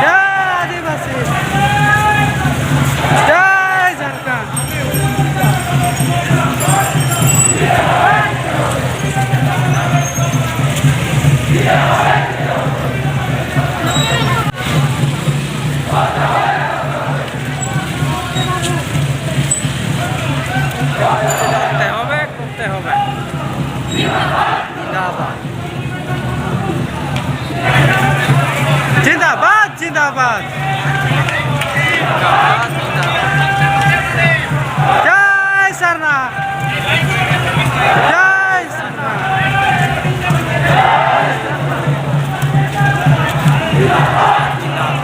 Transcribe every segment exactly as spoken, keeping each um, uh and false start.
ᱡᱟᱭ ᱟᱹᱫᱤᱵᱟᱹᱥᱤ, ᱡᱟᱭ ᱡᱷᱟᱨᱠᱷᱚᱸᱰ᱾ করতে হবে, করতে হবে। জিন্দাবাদ। জিন্দাবাদ, জিন্দাবাদ। জয় সারনা। জয় সারনা। জিন্দাবাদ, জিন্দাবাদ।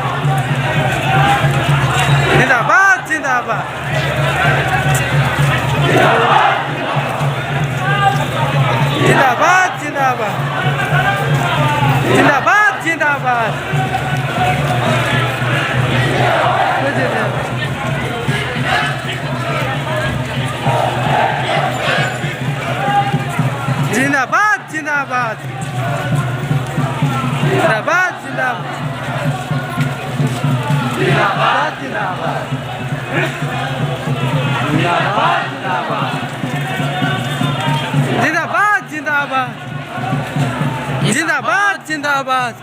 জিন্দাবাদ, জিন্দাবাদ। জিন্দাবাদ, জিন্দাবাদ। জিন্দাবাদ, জিন্দাবাদ। জিন্দাবাদ, জিন্দাবাদ। জিন্দাবাদ, জিন্দাবাদ। জিন্দাবাদ, জিন্দাবাদ। জিন্দাবাদ, জিন্দাবাদ। জিন্দাবাদ, জিন্দাবাদ।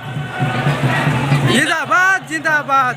জিন্দাবাদ, জিন্দাবাদ।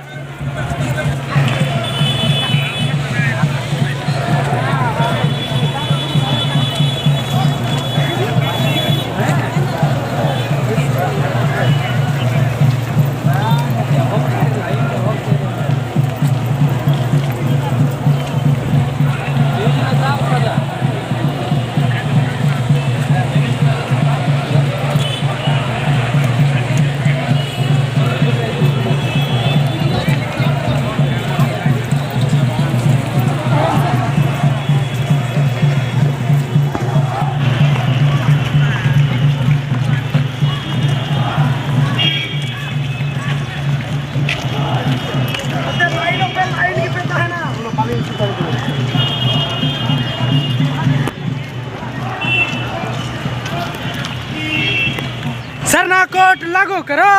सरना कोड लागू करो।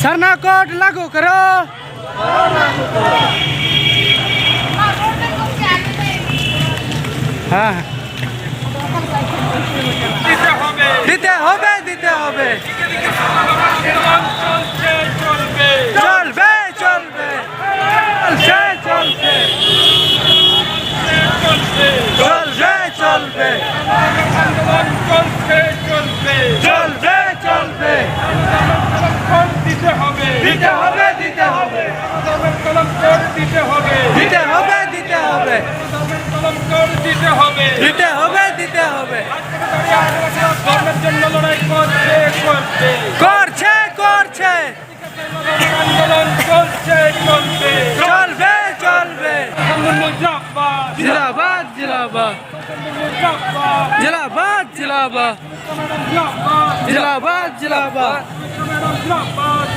सरना कोड लागू करो। হ্যাঁ। দিতে হবে, দিতে হবে। চলবে, চলবে। চলবে, চলবে। চলবে, চলবে। আন্দোলন চলছে, চলবে। চলবে, চলবে। আন্দোলন কলম কোড দিতে হবে। দিতে হবে, দিতে হবে। আন্দোলন কলম কোড দিতে হবে। দিতে হবে, দিতে হবে। আন্দোলন কলম কোড দিতে হবে। দিতে হবে, দিতে হবে। ধর্মের জন্য লড়াই করছে, করছে। করছে, করছে। আন্দোলন চলছে, চলবে। চলবে, চলবে। জিন্দাবাদ। জিন্দাবাদ, জিন্দাবাদ। জিন্দাবাদ, জিন্দাবাদ। জিন্দাবাদ, জিন্দাবাদ।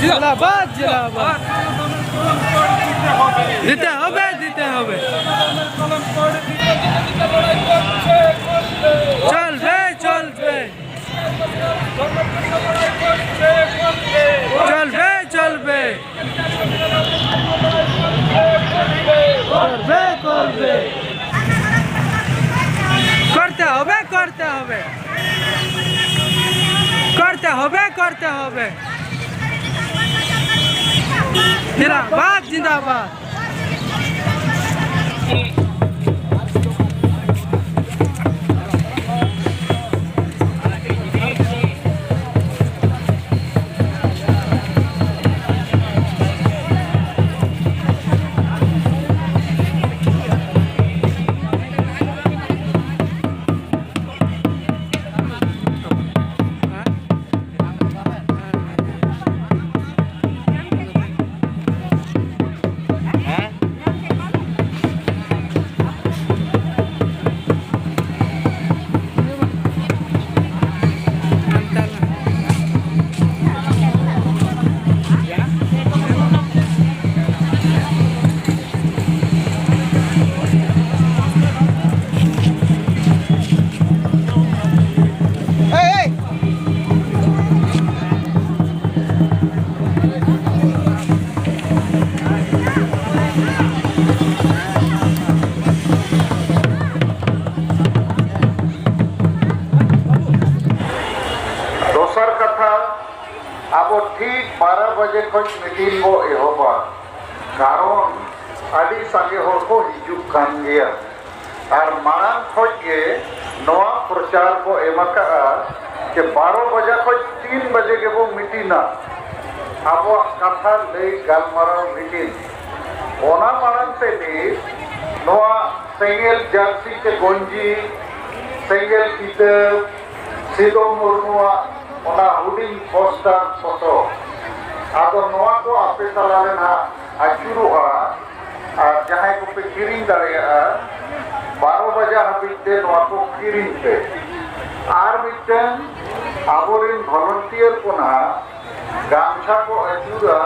জিন্দাবাদ, জিন্দাবাদ। দিতে হবে, দিতে হবে। চলবে, চলবে। চলবে, চলবে। করবে, করবে। করতে হবে, করতে হবে। করতে হবে, করতে হবে। জিন্দাবাদ, জিন্দাবাদ। ᱴᱷᱤᱠ ᱵᱟᱨᱚ ᱵᱟᱡᱮ ᱠᱷᱚᱱ ᱢᱤᱴᱤᱝ ᱵᱚ ᱮᱦᱚᱵᱟ, ᱠᱟᱨᱚᱱ ᱟᱹᱰᱤ ᱥᱟᱸᱜᱮ ᱦᱚᱲ ᱠᱚ ᱦᱤᱡᱩᱜ ᱠᱟᱱ ᱜᱮᱭᱟ᱾ ᱟᱨ ᱢᱟᱲᱟᱝ ᱠᱷᱚᱱ ᱜᱮ ᱱᱚᱣᱟ ᱯᱨᱚᱪᱟᱨ ᱠᱚ ᱮᱢ ᱟᱠᱟᱫᱼᱟ ᱡᱮ ᱵᱟᱨᱚ ᱵᱟᱡᱟ ᱠᱷᱚᱱ ᱛᱤᱱ ᱵᱟᱡᱮ ᱜᱮᱵᱚ ᱢᱤᱴᱤᱝᱟ, ᱟᱵᱚᱣᱟᱜ ᱠᱟᱛᱷᱟ ᱞᱟᱹᱭ ᱜᱟᱞᱢᱟᱨᱟᱣ ᱢᱤᱴᱤᱝ᱾ ᱚᱱᱟ ᱢᱟᱲᱟᱝ ᱛᱮ ᱱᱤᱛ ᱱᱚᱣᱟ ᱥᱮᱸᱜᱮᱞ ᱡᱟᱹᱨᱥᱤ ᱛᱮ ᱜᱚᱸᱡᱤ, ᱥᱮᱸᱜᱮᱞ ᱠᱤᱛᱟᱹ, ᱥᱤᱫᱚ ᱢᱩᱨᱢᱩᱣᱟᱜ ᱚᱱᱟ ᱦᱩᱰᱤᱧ ᱯᱳᱥᱴᱟᱨ ᱯᱷᱳᱴᱳ, ᱟᱫᱚ ᱱᱚᱣᱟ ᱠᱚ ᱟᱯᱮ ᱛᱟᱞᱟ ᱨᱮ ᱱᱟᱦᱟᱜ ᱟᱹᱪᱩᱨᱚᱜᱼᱟ᱾ ᱟᱨ ᱡᱟᱦᱟᱸᱭ ᱠᱚᱯᱮ ᱠᱤᱨᱤᱧ ᱫᱟᱲᱮᱭᱟᱜᱼᱟ, ᱵᱟᱨᱚ ᱵᱟᱡᱟ ᱦᱟᱹᱵᱤᱡ ᱛᱮ ᱱᱚᱣᱟ ᱠᱚ ᱠᱤᱨᱤᱧ ᱯᱮ᱾ ᱟᱨ ᱢᱤᱫᱴᱟᱝ ᱟᱵᱚᱨᱮᱱ ᱵᱷᱚᱞᱚᱱᱴᱤᱭᱟᱨ ᱠᱚ ᱱᱟᱦᱟᱜ ᱜᱟᱢᱪᱷᱟ ᱠᱚ ᱟᱹᱪᱩᱨᱟ,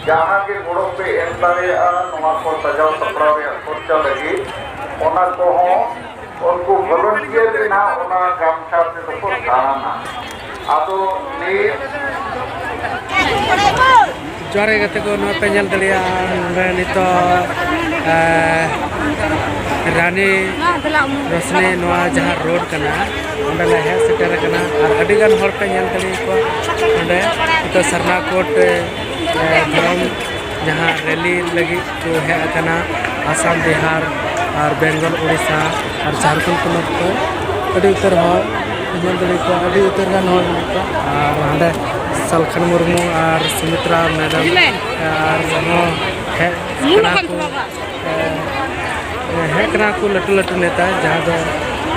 ᱡᱟᱦᱟᱸ ᱜᱮ ᱜᱚᱲᱚ ᱯᱮ ᱮᱢ ᱫᱟᱲᱮᱭᱟᱜᱼᱟ ᱱᱚᱣᱟ ᱠᱚ ᱥᱟᱡᱟᱣ ᱥᱟᱯᱲᱟᱣ ᱨᱮᱭᱟᱜ ᱠᱷᱚᱨᱪᱟ ᱞᱟᱹᱜᱤᱫ, ᱚᱱᱟ ᱠᱚᱦᱚᱸ ᱩᱱᱠᱩ ᱵᱷᱚᱞᱚᱱᱴᱤᱭᱟᱨ ᱜᱮ ᱱᱟᱦᱟᱜ ᱚᱱᱟ ᱜᱟᱢᱪᱷᱟ ᱛᱮᱫᱚ ᱠᱚ ᱫᱟᱱᱟ᱾ ᱟᱫᱚ ᱱᱤᱛ ᱡᱚᱦᱟᱨ ᱜᱮ ᱜᱟᱛᱮ ᱠᱚ, ᱱᱚᱣᱟ ᱯᱮ ᱧᱮᱞ ᱫᱟᱲᱮᱭᱟᱜᱼᱟ ᱱᱚᱰᱮ ᱱᱤᱛᱚᱜ, ᱮ, ᱨᱟᱱᱤ ᱨᱳᱥᱱᱤ ᱱᱚᱣᱟ ᱡᱟᱦᱟᱸ ᱨᱳᱰ ᱠᱟᱱᱟ, ᱚᱸᱰᱮ ᱞᱮ ᱦᱮᱡ ᱥᱮᱴᱮᱨ ᱟᱠᱟᱱᱟ᱾ ᱟᱨ ᱟᱹᱰᱤ ᱜᱟᱱ ᱦᱚᱲ ᱯᱮ ᱧᱮᱞ ᱫᱟᱲᱮᱭᱟᱠᱚᱣᱟ ᱱᱚᱰᱮ ᱱᱤᱛᱚᱜ ᱥᱟᱨᱱᱟ ᱠᱳᱰ, ᱮ, ᱫᱷᱚᱨᱚᱢ ᱡᱟᱦᱟᱸ ᱨᱮᱞᱤ ᱞᱟᱹᱜᱤᱫ ᱠᱚ ᱦᱮᱡ ᱟᱠᱟᱱᱟ᱾ ᱟᱥᱟᱢ, ᱵᱤᱦᱟᱨ ᱟᱨ ᱵᱮᱝᱜᱚᱞ, ᱩᱲᱤᱥᱥᱟ ᱟᱨ ᱡᱷᱟᱲᱠᱷᱚᱸᱰ ᱯᱚᱱᱚᱛ ᱠᱷᱚᱱ ᱟᱹᱰᱤ ᱩᱛᱟᱹᱨ ᱦᱚᱲ ᱧᱮᱞ ᱫᱟᱲᱮ ᱠᱚᱣᱟ, ᱟᱹᱰᱤ ᱩᱛᱟᱹᱨ ᱜᱟᱱ ᱦᱚᱲ ᱢᱮᱱᱟᱜ ᱠᱚᱣᱟ᱾ ᱟᱨ ᱦᱟᱸᱰᱮ ᱥᱟᱞᱠᱷᱟᱱ ᱢᱩᱨᱢᱩ ᱟᱨ ᱥᱩᱢᱤᱛᱨᱟ ᱢᱮᱰᱟᱢ ᱟᱨ ᱦᱚᱸ ᱦᱮᱡ ᱠᱟᱱᱟ ᱠᱚ, ᱮ, ᱦᱮᱡ ᱠᱟᱱᱟ ᱠᱚ ᱞᱟᱹᱴᱩ ᱞᱟᱹᱴᱩ ᱱᱮᱛᱟ, ᱡᱟᱦᱟᱸ ᱫᱚ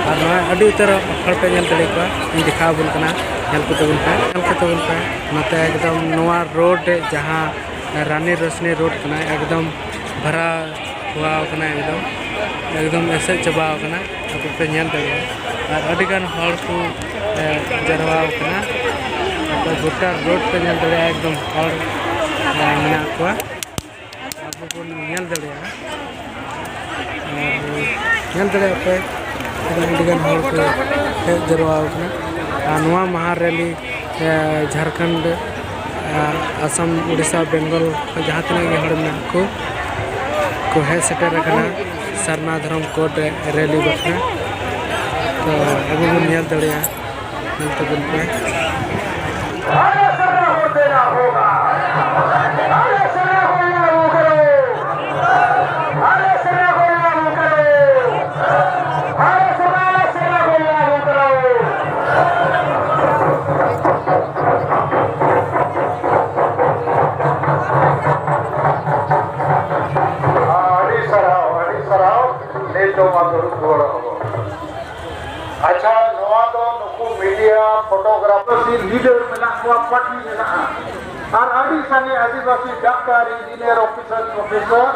ᱟᱨ ᱱᱚᱣᱟ ᱟᱹᱰᱤ ᱩᱛᱟᱹᱨ ᱦᱚᱲ ᱯᱮ ᱧᱮᱞ ᱫᱟᱲᱮ ᱠᱚᱣᱟ᱾ ᱤᱧ ᱫᱮᱠᱷᱟᱣ ᱟᱵᱚᱱ ᱠᱟᱱᱟ, ᱧᱮᱞ ᱠᱚ ᱛᱟᱵᱚᱱ ᱯᱮ, ᱧᱮᱞ ᱠᱚ ᱛᱟᱵᱚᱱ ᱯᱮ᱾ ᱱᱚᱛᱮ ᱮᱠᱫᱚᱢ ᱱᱚᱣᱟ ᱨᱳᱰ ᱡᱟᱦᱟᱸ ᱨᱟᱱᱤ ᱨᱳᱥᱱᱤ ᱨᱳᱰ ᱠᱟᱱᱟ, ᱮᱠᱫᱚᱢ ᱵᱷᱟᱨᱟᱣ ᱠᱟᱱᱟ, ᱮᱠᱫᱚᱢ, ᱮᱠᱫᱚᱢ ᱮᱥᱮᱫ ᱪᱟᱵᱟᱣ ᱠᱟᱱᱟ᱾ ᱟᱯᱮ ᱯᱮ ᱧᱮᱞ ᱫᱟᱲᱮᱭᱟᱜᱼᱟ᱾ ᱟᱨ ᱟᱹᱰᱤ ᱜᱟᱱ ᱦᱚᱲ ᱠᱚ, ᱮ, ᱡᱟᱨᱣᱟ ᱟᱠᱟᱱᱟ᱾ ᱟᱯᱮ ᱜᱚᱴᱟ ᱨᱳᱰ ᱯᱮ ᱧᱮᱞ ᱫᱟᱲᱮᱭᱟᱜᱼᱟ, ᱮᱠᱫᱚᱢ ᱦᱚᱲ, ᱮ, ᱢᱮᱱᱟᱜ ᱠᱚᱣᱟ᱾ ᱟᱵᱚ ᱵᱚᱱ ᱧᱮᱞ ᱫᱟᱲᱮᱭᱟᱜᱼᱟ᱾ ᱟᱨ ᱧᱮᱞ ᱫᱟᱲᱮᱭᱟᱜᱼᱟ ᱯᱮ, ᱟᱹᱰᱤ ᱜᱟᱱ ᱦᱚᱲ ᱠᱚ ᱦᱮᱡ ᱡᱟᱨᱣᱟ ᱟᱠᱟᱱᱟ᱾ ᱟᱨ ᱱᱚᱣᱟ ᱢᱟᱦᱟ ᱨᱮᱞᱤ, ᱮ, ᱡᱷᱟᱲᱠᱷᱚᱸᱰ, ᱮ, ᱟᱥᱟᱢ, ᱩᱲᱤᱥᱥᱟ, ᱵᱮᱝᱜᱚᱞ ᱠᱷᱚᱱ ᱡᱟᱦᱟᱸ ᱛᱤᱱᱟᱹᱜ ᱜᱮ ᱦᱚᱲ ᱢᱮᱱᱟᱜ ᱠᱚ, ᱠᱚ ᱦᱮᱡ ᱥᱮᱴᱮᱨ ᱟᱠᱟᱱᱟ ᱥᱟᱨᱱᱟ ᱫᱷᱚᱨᱚᱢ ᱠᱳᱰ ᱨᱮᱞᱤ ᱵᱟᱠᱷᱨᱟ᱾ ᱛᱚ ᱟᱵᱚ ᱵᱚᱱ ᱧᱮᱞ ᱫᱟᱲᱮᱭᱟᱜᱼᱟ, ᱧᱮᱞ ᱛᱟᱵᱚᱱ ᱯᱮ᱾ ᱟᱞᱮ ᱥᱮᱨᱱᱟ ᱠᱚ ᱞᱟᱹᱜᱩ ᱠᱟᱨᱚ, ᱟᱞᱮ ᱥᱮᱨᱱᱟ ᱠᱚ ᱞᱟᱹᱜᱩ ᱠᱟᱨᱚ, ᱟᱞᱮ ᱥᱮᱨᱱᱟ, ᱟᱞᱮ ᱥᱮᱨᱱᱟ ᱠᱚ ᱞᱟᱹᱜᱩ ᱠᱟᱨᱚ᱾ ᱟᱹᱰᱤ ᱥᱟᱨᱦᱟᱣ, ᱟᱹᱰᱤ ᱥᱟᱨᱦᱟᱣ᱾ ᱱᱤᱛ ᱫᱚ ᱢᱟ ᱫᱩᱲᱩᱵ ᱨᱩᱣᱟᱹᱲᱚᱜ ᱟᱵᱚᱱ᱾ ᱟᱪᱪᱷᱟ, ᱱᱚᱣᱟ ᱫᱚ ᱱᱩᱠᱩ media, photographer, leader ᱢᱮᱱᱟᱜ ᱠᱚᱣᱟ, party ᱢᱮᱱᱟᱜᱼᱟ, ᱟᱨ ᱟᱹᱰᱤ ᱥᱟᱸᱜᱮ ᱟᱹᱫᱤᱵᱟᱹᱥᱤ doctor, engineer, officer, professor,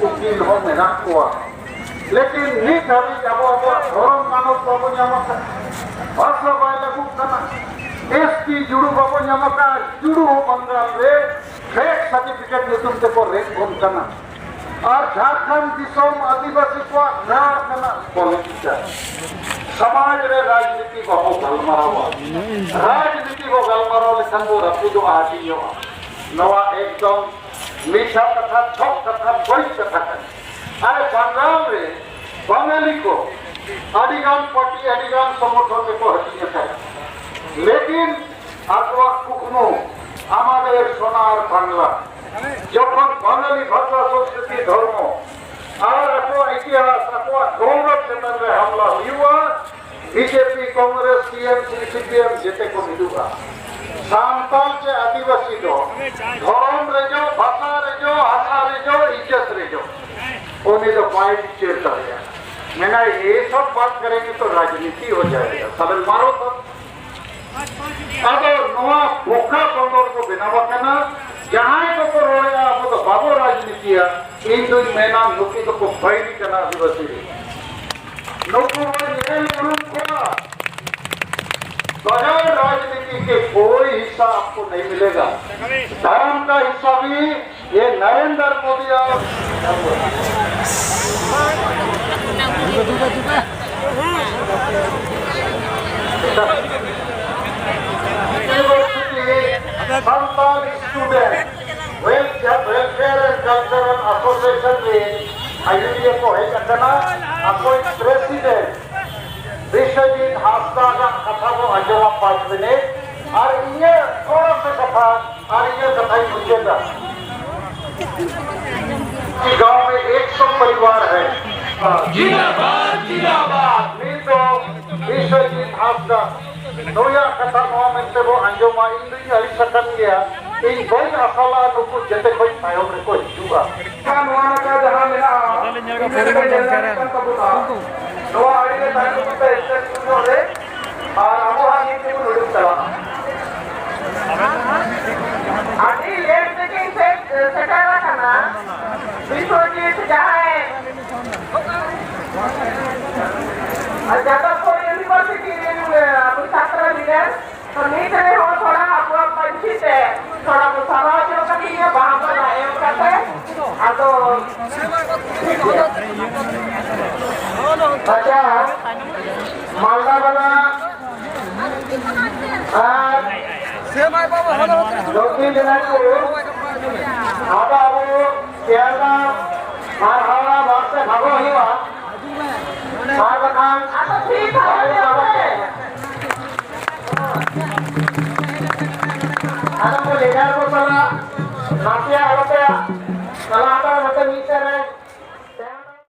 ᱩᱠᱤᱞ ᱦᱚᱸ ᱢᱮᱱᱟᱜ ᱠᱚᱣᱟ᱾ ᱞᱮᱠᱤᱱ ᱱᱤᱛ ᱫᱷᱟᱹᱵᱤᱡ ᱟᱵᱚ ᱟᱵᱚᱣᱟᱜ ᱫᱷᱚᱨᱚᱢ ᱢᱟᱱᱚᱛ ᱵᱟᱵᱚ ᱧᱟᱢ ᱟᱠᱟᱫᱟ, ᱵᱷᱟᱥᱟ ᱵᱟᱭ ᱞᱟᱹᱜᱩᱜ ᱠᱟᱱᱟ, S T ᱡᱩᱲᱩ ᱵᱟᱵᱚ ᱧᱟᱢ ᱟᱠᱟᱫᱟ, ᱡᱩᱲᱩ ᱦᱚᱸ ᱵᱟᱝᱜᱟᱞ ᱨᱮ fake certificate ᱧᱩᱛᱩᱢ ᱛᱮᱠᱚ ᱨᱮᱯ ᱵᱚᱱ ᱠᱟᱱᱟ᱾ ᱟᱨ ᱡᱷᱟᱲᱠᱷᱚᱸᱰ ᱫᱤᱥᱚᱢ ᱟᱹᱫᱤᱵᱟᱹᱥᱤ ᱠᱚᱣᱟᱜ ᱜᱟᱲ ᱠᱟᱱᱟ political᱾ ᱥᱚᱢᱟᱡᱽ ᱨᱮ ᱨᱟᱡᱽᱱᱤᱛᱤ ᱵᱟᱵᱚ ᱜᱟᱞᱢᱟᱨᱟᱣᱟ᱾ ᱨᱟᱡᱽᱱᱤᱛᱤ ᱵᱚ ᱜᱟᱞᱢᱟᱨᱟᱣ ᱞᱮᱠᱷᱟᱱ ᱵᱚ ᱨᱟᱹᱯᱩᱫᱚᱜᱼᱟ, ᱦᱟᱹᱴᱤᱧᱚᱜᱼᱟ᱾ ᱱᱚᱣᱟ ᱮᱠᱫᱚᱢ ᱢᱤᱪᱷᱟ ᱠᱟᱛᱷᱟ, ᱴᱷᱚᱠ ᱠᱟᱛᱷᱟ, ᱵᱟᱹᱲᱤᱡ ᱠᱟᱛᱷᱟ ᱠᱟᱱᱟ᱾ ᱟᱨ ᱵᱟᱝᱜᱟᱞ ᱨᱮ ᱵᱟᱝᱜᱟᱞᱤ ᱠᱚ ᱟᱹᱰᱤᱜᱟᱱ party, ᱟᱹᱰᱤᱜᱟᱱ ᱥᱚᱝᱜᱚᱴᱷᱚᱱ ᱨᱮᱠᱚ ᱦᱟᱹᱴᱤᱧ ᱟᱠᱟᱱᱟ᱾ ᱞᱮᱠᱤᱱ ᱟᱠᱚᱣᱟᱜ ᱠᱩᱠᱢᱩ ᱟᱢᱟᱫᱮᱨ ᱥᱳᱱᱟᱨ ᱵᱟᱝᱞᱟ᱾ ᱡᱚᱠᱷᱚᱱ ᱵᱟᱝᱜᱟᱞᱤ ᱵᱷᱟᱥᱟ, ᱥᱚᱝᱥᱠᱨᱤᱛᱤ, ᱫᱷᱚᱨᱢᱚ ᱟᱨ ᱟᱠᱚᱣᱟᱜ ᱤᱛᱤᱦᱟᱥ, ᱟᱠᱚᱣᱟᱜ ᱜᱚᱣᱨᱚᱵ ᱪᱮᱛᱟᱱ ᱨᱮ ᱦᱟᱢᱞᱟ ᱦᱩᱭᱩᱜᱼᱟ, BJP, ᱠᱚᱝᱜᱨᱮᱥ, TMC, CPM ᱡᱮᱛᱮ ᱠᱚ ᱢᱤᱫᱚᱜᱼᱟ᱾ ᱥᱟᱱᱛᱟᱲ ᱪᱮ ᱟᱹᱫᱤᱵᱟᱹᱥᱤ ᱫᱚ ᱫᱷᱚᱨᱚᱢ ᱨᱮᱡᱚ, ᱵᱷᱟᱥᱟ ᱨᱮᱡᱚ, ᱦᱟᱥᱟ ᱨᱮᱡᱚ, ᱤᱡᱽᱡᱚᱛ ᱨᱮᱡᱚ ᱩᱱᱤ ᱫᱚ ᱵᱟᱭ ᱵᱤᱪᱟᱹᱨ ᱫᱟᱲᱮᱭᱟᱜᱼᱟ᱾ ᱢᱮᱱᱟᱭ, "ᱭᱮ ᱥᱚᱵ ᱵᱟᱛ ᱠᱟᱨᱮᱸᱜᱮ ᱛᱚ ᱨᱟᱡᱽᱱᱤᱛᱤ ᱦᱳ ᱡᱟᱭᱮᱜᱟ, ᱛᱟᱦᱞᱮ ᱢᱟᱨᱚ ᱛᱚ᱾" ᱟᱫᱚ ᱱᱚᱣᱟ ᱵᱚᱠᱟ ᱵᱚᱱᱫᱚᱨ ᱠᱚ ᱵᱮᱱᱟᱣ ᱟᱠᱟᱱᱟ᱾ ᱡᱟᱦᱟᱸᱭ ᱠᱚᱠᱚ ᱨᱚᱲᱮᱫᱼᱟ, "ᱟᱵᱚ ᱫᱚ ᱵᱟᱵᱚ ᱨᱟᱡᱽᱱᱤᱛᱤᱭᱟ", ᱤᱧ ᱫᱩᱧ ᱢᱮᱱᱟ, ᱱᱩᱠᱩ ᱫᱚᱠᱚ ᱵᱟᱹᱭᱨᱤ ᱠᱟᱱᱟ ᱟᱹᱫᱤᱵᱟᱹᱥᱤ ᱨᱮ᱾ ᱱᱩᱠᱩ ᱵᱚᱱ ᱧᱮᱞ ᱩᱨᱩᱢ ᱠᱚᱣᱟ᱾ बगैर राजनीति के कोई हिस्सा आपको नहीं मिलेगा। धर्म का हिस्सा भी ये नरेंद्र मोदी और university Santal student welfare and cultural association रे ᱟᱭᱩᱨᱤᱭᱟᱹ ᱠᱚ ᱦᱮᱡ ᱟᱠᱟᱱᱟ᱾ ᱟᱠᱚᱭᱤᱡ ᱯᱨᱮᱥᱤᱰᱮᱱᱴ ᱵᱤᱥᱣᱚᱡᱤᱛ ᱦᱟᱸᱥᱫᱟ ᱟᱜ ᱠᱟᱛᱷᱟ ᱵᱚ ᱟᱸᱡᱚᱢᱟ ᱯᱟᱸᱪ ᱢᱤᱱᱤᱴ, ᱟᱨ ᱤᱧᱟᱹᱜ ᱛᱷᱚᱲᱟ ᱥᱟ ᱠᱟᱛᱷᱟ ᱟᱨ गांव में एक सौ परिवार है। जिंदाबाद, जिंदाबाद। ᱱᱤᱛ ᱫᱚ ᱵᱤᱥᱣᱚᱡᱤᱛ ᱦᱟᱸᱥᱫᱟ ᱱᱩᱭᱟᱜ ᱠᱟᱛᱷᱟ ᱱᱚᱣᱟ ᱢᱮᱱᱛᱮ ᱵᱚ ᱟᱸᱡᱚᱢᱟ, ᱤᱧ ᱫᱩᱧ ᱟᱹᱲᱤᱥ ᱟᱠᱟᱱ ᱜᱮᱭᱟ, ᱤᱧ ᱵᱟᱹᱧ ᱟᱥᱟ ᱞᱟᱜᱼᱟ ᱱᱩᱠᱩ ᱡᱮᱛᱮ ᱠᱷᱚᱱ ᱛᱟᱭᱚᱢ ᱨᱮᱠᱚ ᱦᱤᱡᱩᱜᱼᱟ᱾ ᱱᱚᱣᱟ ᱱᱟᱠᱷᱟ ᱡᱟᱦᱟᱸ ᱢᱮᱱᱟᱜᱼᱟ, ᱤᱱᱟᱹ ᱠᱟᱛᱮ ᱧᱮᱞ ᱧᱟᱢᱚᱜ ᱠᱟᱱ ᱛᱟᱵᱚᱱᱟ᱾ ᱱᱚᱣᱟ ᱟᱹᱰᱤ ᱜᱮ ᱛᱟᱭᱚᱢ ᱛᱮ ᱥᱴᱮᱡ ᱥᱩᱨ ᱧᱚᱜ ᱨᱮ ᱟᱨ ᱟᱵᱚ ᱦᱟᱸᱜ ᱱᱤᱛ ᱛᱮᱵᱚᱱ ᱩᱰᱩᱠ ᱪᱟᱞᱟᱜᱼᱟ᱾ ᱟᱹᱰᱤ ᱞᱮᱴ ᱛᱮᱜᱮᱧ ᱥᱮ-, ᱥᱮᱴᱮᱨ ᱟᱠᱟᱱᱟ᱾ ᱵᱤᱥᱣᱚᱡᱤᱛ ᱡᱟᱦᱟᱸᱭ ᱡᱟᱫᱚᱵᱯᱩᱨ ᱤᱭᱩᱱᱤᱵᱷᱟᱨᱥᱤᱴᱤ ᱨᱮᱱ, ᱟᱵᱚ ᱪᱷᱟᱛᱨᱚ ᱞᱤᱰᱟᱨ, ᱛᱚ ᱱᱤᱛ ᱨᱮᱦᱚᱸ ᱛᱷᱚᱲᱟ ᱟᱵᱚᱣᱟᱜ ᱯᱟᱹᱧᱪᱤ ᱛᱮ ᱛᱷᱚᱲᱟ ᱠᱚ ᱥᱟᱨᱦᱟᱣ ᱧᱚᱜ ᱠᱟᱹᱴᱤᱡ ᱵᱟᱦᱟ ᱢᱟᱞᱟ ᱮᱢ ᱠᱟᱛᱮ, ᱟᱫᱚ ᱟᱪᱪᱷᱟ, ᱢᱟᱞᱫᱟ ᱵᱟᱞᱟ ᱟᱨ ᱫᱚᱠᱠᱷᱤᱱ ᱫᱤᱱᱟᱡᱽᱯᱩᱨ, ᱟᱫᱚ ᱟᱵᱚ ᱥᱤᱭᱟᱞᱫᱟ ᱟᱨ ᱦᱟᱣᱲᱟ ᱵᱟᱥ ᱛᱮ ᱵᱷᱟᱜᱚ ᱦᱩᱭᱩᱜᱼᱟ, ᱟᱨ ᱵᱟᱠᱷᱟᱱ ᱟᱫᱚ ᱴᱷᱤᱠ ᱜᱮᱭᱟ᱾ ᱟᱫᱚ ᱠᱚ ᱞᱮᱰᱟᱨ ᱠᱚ ᱥᱟᱞᱟᱜ ᱱᱟᱥᱮᱭᱟᱜ ᱟᱞᱚᱯᱮ ᱪᱟᱞᱟᱣ ᱦᱟᱛᱟᱲᱟ, ᱱᱚᱛᱮ ᱢᱤᱫ ᱥᱮᱫ ᱨᱮ᱾